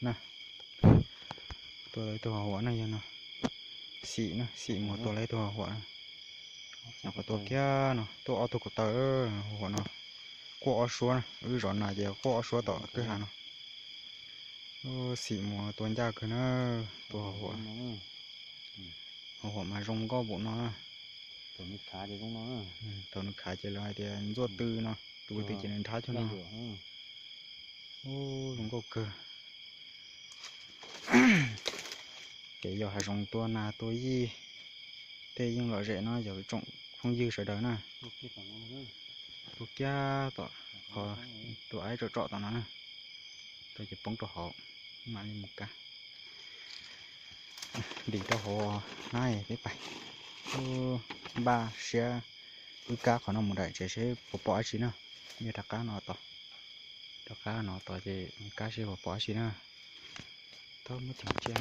na. Tua tau ib tug huam huam na yog no. Xim na, xim mus tua tau ib tug huam huam na. Nyuam qhuav tua kiag no, tuaj ob tug kaum tawv huam huam no. Quaj ob suab na, wb zov nas ces quaj ob suab tom kwj ha no. Xim mus tua ncaj kawg na, tua huam huam. Huam huam mas zoo nkauj npaum no. Thaum nws khav ces lawv hais tias ntxuaj tw no, tus twg ces nws nrhab cuag no. Ub, zoo nkauj kawg. Kev yos hav zoov tua nas tua yij tej yeej lom zem no yog tsoom phooj ywg sawv daws na. Tua kiag tom qhov tus aib tsom tsom tom no na. Tua ces poob rau hauv, mam li mus kab. Ntim rau hauv na peb pais. Npaj siab wb kab qhov no mus daim tsev seb puas pom dab tsi na. Yog rov qab no tos, rov qab no tos ces kab seb puas pom dab tsi na. Tau muab cheem tsiaj